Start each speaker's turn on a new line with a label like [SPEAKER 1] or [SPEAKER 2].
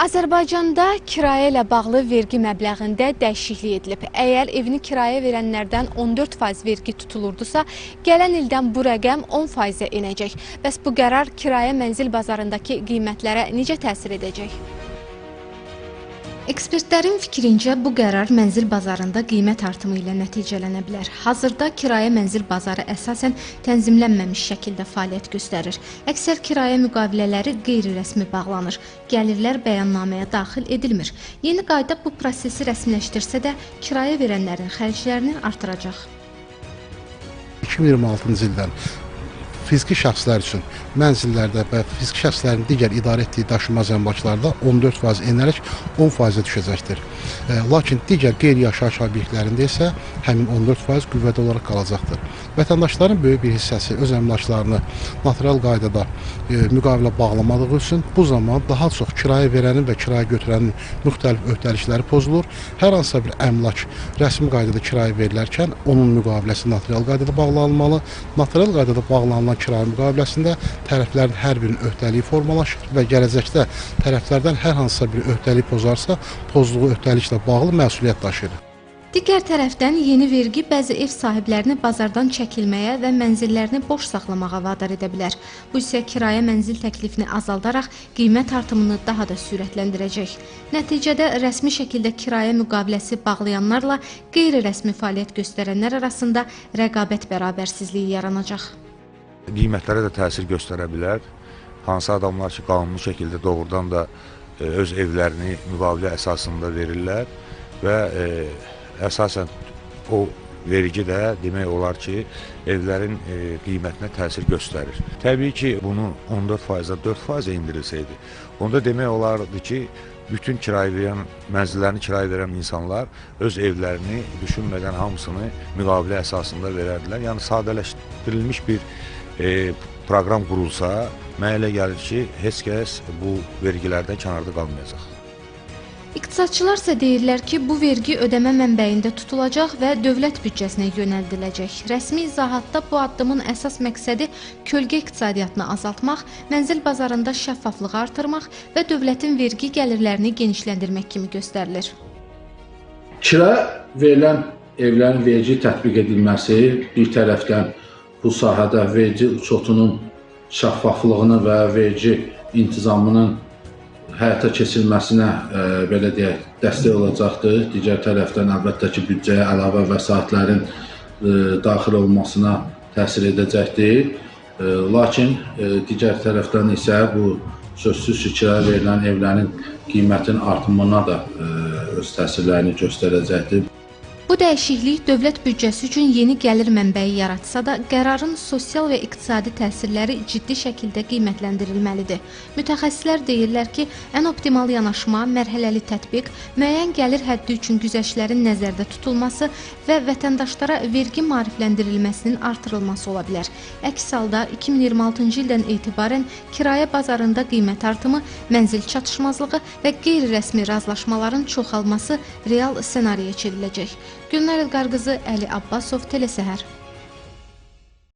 [SPEAKER 1] Azərbaycanda kirayə ilə bağlı vergi məbləğində dəyişiklik edilib. Əgər evini kirayə verənlərdən 14% vergi tutulurdusa, gələn ildən bu rəqəm 10%-ə enəcək. Bəs bu qərar kirayə mənzil bazarındakı qiymətlərə necə təsir edəcək? Ekspertlərin fikrincə bu qərar mənzil bazarında qiymət artımı ilə nəticələnə bilər. Hazırda kirayə mənzil bazarı əsasən tənzimlənməmiş şəkildə fəaliyyət göstərir. Əksər kirayə müqavilələri qeyri-rəsmi bağlanır. Gəlirlər bəyannaməyə daxil edilmir. Yeni qayda bu prosesi rəsmiləşdirsə də kirayə verənlərin xərclərini artıracaq.
[SPEAKER 2] 2026-cı ildən fiziki şəxslər üçün mənzillərdə və fiziki şəxslərin digər idarə etdiyi daşınmaz əmlaklarda 14% enərək 10%-ə düşəcəkdir. Lakin digər qeyri-yaşayış obyektlərində isə həmin 14% qüvvədə olaraq qalacaqdır. Vətəndaşların böyük bir hissəsi öz əmlaklarını notarial qaydada müqavilə bağlamadığı üçün bu zaman daha çox kirayə verənin və kirayə götürənin müxtəlif öhdəlikləri pozulur. Hər hansısa bir əmlak rəsmi qaydada kirayə verilərkən onun müqaviləsi notarial qaydada bağlanmalı. Notarial qaydada bağlanılan kirayə müqaviləsində tərəflərin hər birinin öhdəliyi formalaşır və gələcəkdə tərəflərdən hər hansısa bir öhdəlik pozarsa, pozduğu öhdəliklə bağlı məsuliyyət daşıyır.
[SPEAKER 1] Digər tərəfdən yeni vergi bəzi ev sahiblərini bazardan çəkilməyə və mənzillərini boş saxlamağa vadar edə bilər. Bu isə kirayə mənzil təklifini azaldaraq qiymət artımını daha da sürətləndirəcək. Nəticədə rəsmi şəkildə kirayə müqaviləsi bağlayanlarla qeyri-rəsmi fəaliyyət göstərənlər arasında rəqabət bərabərsizliyi yaranacaq.
[SPEAKER 3] Qiymətlərə də təsir göstərə bilər. Hansı adamlar ki, qanuni şəkildə doğrudan da öz evlərini müqavilə əsasında verirlər və əsasən o vergi də demək olar ki, evlərin qiymətinə təsir göstərir. Təbii ki, bunu 14%-dən 4%-ə endirilsəydi, onda demək olardı ki, bütün kirayə verən, mənzillərini kirayə verən insanlar öz evlərini düşünmədən hamısını müqavilə əsasında verərdilər. Yəni sadələşdirilmiş bir proqram qurulsa, mənə elə gəlir ki, heç kəs bu vergilərdən kənarda qalmayacaq.
[SPEAKER 1] İqtisadçılar isə deyirlər ki, bu vergi ödəmə mənbəyində tutulacaq və dövlət büdcəsinə yönəldiləcək. Rəsmi izahatda bu addımın əsas məqsədi kölgə iqtisadiyyatını azaltmaq, mənzil bazarında şəffaflığı artırmaq və dövlətin vergi gəlirlərini genişləndirmək kimi göstərilir.
[SPEAKER 4] Kirayə verilən evlərin vergi tətbiq edilməsi bir tərəfdən bu sahədə vergi uçotunun şəffaflığını və vergi intizamının həyata keçirilməsinə belə deyək, dəstək olacaqdır. Digər tərəfdən əlbəttə ki, büdcəyə əlavə vəsaitlərin daxil olmasına təsir edəcəkdir. Lakin digər tərəfdən isə bu sözsüz ki, kirayə verilən evlərin qiymətinin artımına da öz təsirlərini göstərəcəkdir.
[SPEAKER 1] Bu dəyişiklik dövlət büdcəsi üçün yeni gəlir mənbəyi yaratsa da, qərarın sosial və iqtisadi təsirləri ciddi şəkildə qiymətləndirilməlidir. Mütəxəssislər deyirlər ki, ən optimal yanaşma, mərhələli tətbiq, müəyyən gəlir həddi üçün güzəştlərin nəzərdə tutulması və vətəndaşlara vergi maarifləndirilməsinin artırılması ola bilər. Əks halda 2026-cı ildən etibarən kirayə bazarında qiymət artımı, mənzil çatışmazlığı və qeyri-rəsmi razılaşmaların çoxalması real ssenariyə çevriləcək. Gülnar Elqarqızı, Əli Abbasov, Telesəhər.